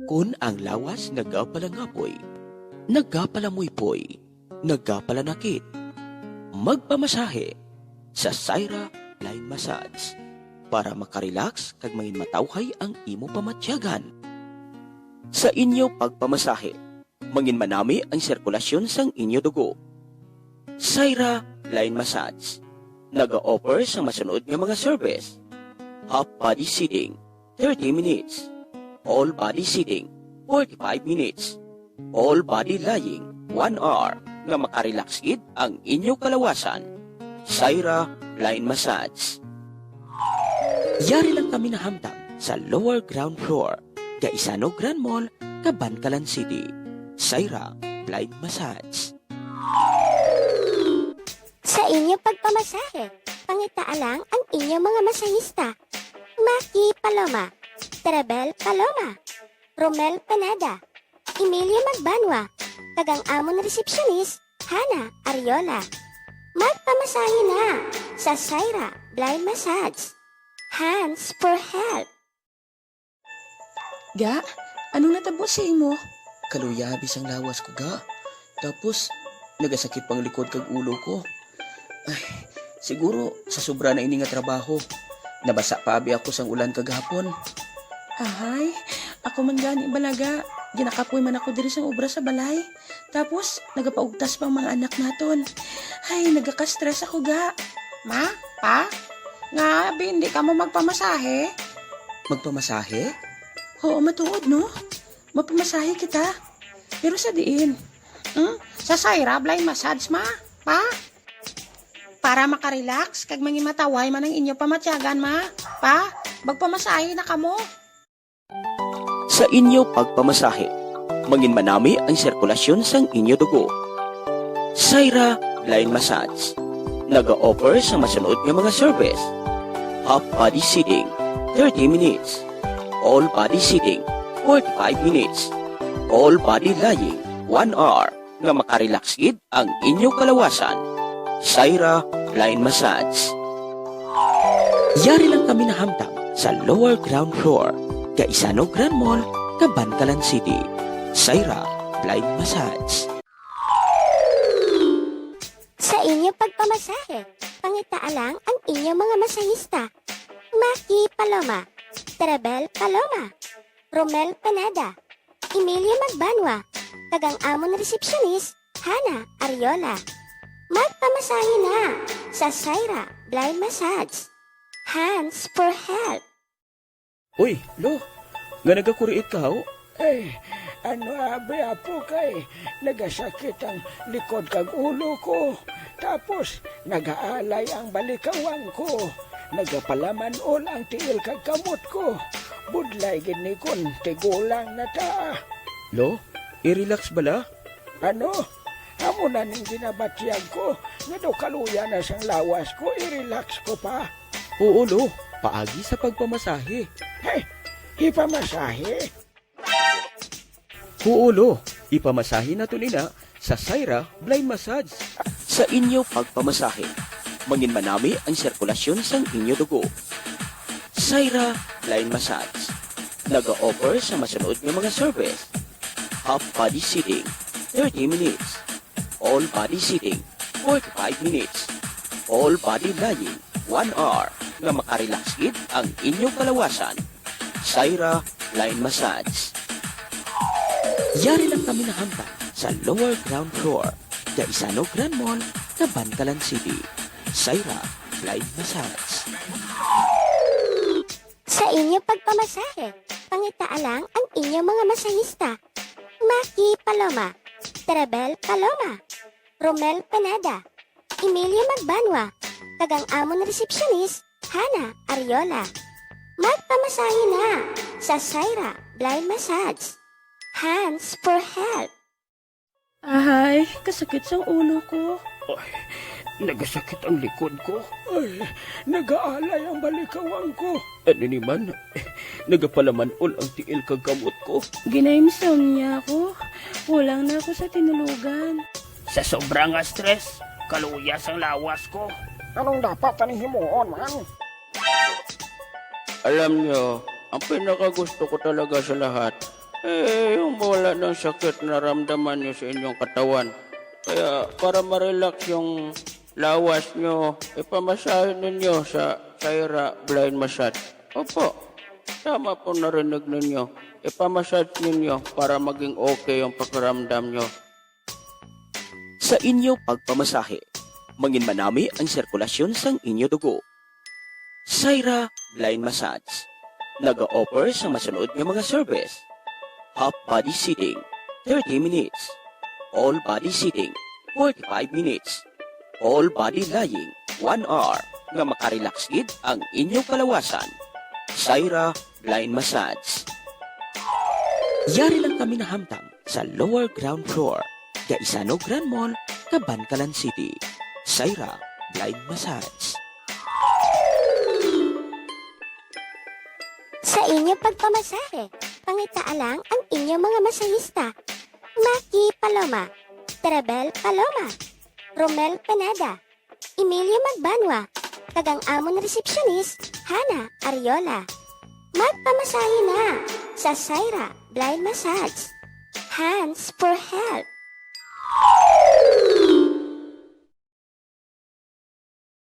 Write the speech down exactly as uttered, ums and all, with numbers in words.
Kon ang lawas nagapalangapoy, nagapalamuypoy, nagapalanakit, magpamasahe sa Syra Blind Massage para makarelax kag manginmatawhay ang imo pamatyagan. Sa inyo pagpamasahe, manginmanami ang sirkulasyon sang inyo dugo. Syra Blind Massage nag-offer sa masunod nga mga service: half body sitting, thirty minutes; all body sitting, forty-five minutes; all body lying, one hour, nga makarelax gid ang inyo kalawasan. Syra Blind Massage. Yari lang kami nahamtang sa lower ground floor, Gaisano Grand Mall, Kabankalan City. Syra Blind Massage. Sa inyo pagpamasahe, pangitaa lang ang inyo mga masahista. Maki Paloma, Trebel Paloma, Romel Pineda, Emilio Magbanwa, kag ang amon resepsyonis, Hana Ariola. Magpamasahe na sa Syra Blind Massage. Hands for help. Ga, anong natabo sa imo? Kaluya abi sang lawas ko, ga. Tapos, nagasakit pang likod kag ulo ko. Ay, siguro sa sobra na ini nga trabaho. Nabasa pa abi ako sang ulan kagahapon. Ahay, ako man gani bala, ga. Ginakapoy man ako diri sang obra sa balay. Tapos, nagapaugtas pa ang mga anak naton. Ay, nagaka-stress ako, ga. Ma, pa, nga abi hindi kamo magpamasahe? Magpamasahe? Oo, matuod, no? Mapamasahe kita. Pero sa diin? Hmm? Sa Syra Blind Massage, ma, pa? Para makarelax kag mangimataway man ang inyo pamatyagan, ma, pa, magpamasahe na kamo. Sa inyo pagpamasahe, manginmanami ang sirkulasyon sang inyo dugo. Syra Blind Massage nag-offer sa masunod nga mga service: half body sitting, thirty minutes; all body sitting, forty-five minutes; all body lying, one hour, nga makarelax gid ang inyo kalawasan. Syra Blind Massage. Yari lang kami nahamtang sa lower ground floor, Gaisano Grand Mall, Kabankalan City. Syra Blind Massage. Sa inyo pagpamasahe, pangitaa lang ang inyo mga masahista. Maki Paloma, Trebel Paloma, Romel Pineda, Emilio Magbanwa, kag ang amon resepsyonis, Hana Ariola. Magpamasahe na sa Syra Blind Massage. Hands for help. Uy, Lo, nga nagakuriit ka, ho? Ay, ano abi, apo, kay nagasakit ang likod kag ulo ko. Tapos, nagaalay ang balikawang ko. Nagapalaman-ol ang tiil kag kamot ko. Budlay gid ni kon tigulang na ta. Lo, i-relax bala? Ano? Amo na ning ginabatyag ko, nga daw kaluya na sang lawas ko, i-relax ko pa. Oo, Lo. Paagi sa pagpamasahe. Hey, ipamasahe? Oo, Lo. Ipamasahe naton ina sa Syra Blind Massage. Sa inyo pagpamasahe, manginmanami ang sirkulasyon sang inyo dugo. Syra Blind Massage nag-offer sa masunod nga mga service: half body sitting, thirty minutes; all body sitting, forty-five minutes; all body lying, one hour, nga makarelax gid ang inyo kalawasan. Syra Blind Massage. Yari lang kami nahamtang sa lower ground floor, Gaisano Grand Mall, Kabankalan City. Syra Blind Massage. Sa inyo pagpamasahe, pangitaa lang ang inyo mga masahista. Maki Paloma, Trebel Paloma, Romel Pineda, Emilio Magbanwa, kag ang amon resepsyonis, Hana Ariola. Magpamasahe na sa Syra Blind Massage. Hands for help. Ahay, kasakit sang ulo ko. Ay, nagasakit ang likod ko. Ay, nagaalay ang balikawang ko. Ano ni man? Nagapalaman-ol ang tiil kag kamot ko. Gina-insomnia ako. Kulang na ako sa tinulugan. Sa sobra nga stress, kaluya sang lawas ko. Anong dapat ta ni himuon, man? Alam nyo, ang pinakagusto ko talaga sa lahat, Eh, yung mawala ng sakit na ramdaman nyo sa inyong katawan. Kaya para ma-relax yung lawas nyo, ipamasahe ninyo sa Saira Blind Massage. Opo, tama po narinig ninyo. Ipamassage ninyo para maging okay yung pakiramdam nyo. Sa inyo pagpamasahe, mangin manami ang sirkulasyon sang inyo dugo. Saira Blind Massage. Naga-offer sa masunod nga mga service. Half body sitting, thirty minutes. All body sitting, forty-five minutes. All body lying, one hour, nga makarelax gid ang inyo kalawasan. Saira Blind Massage. Yari lang kami nahamtang sa lower ground floor, Gaisano Grand Mall, Kabankalan City. Saira Blind Massage. Sa inyo pagpamasahe, pangitaa lang ang inyo mga masahista. Maki Paloma, Trebel Paloma, Romel Pineda, Emilio Magbanwa, kag ang amon resepsyonis, Hana Ariola. Magpamasahe na sa Saira Blind Massage. Hands for health.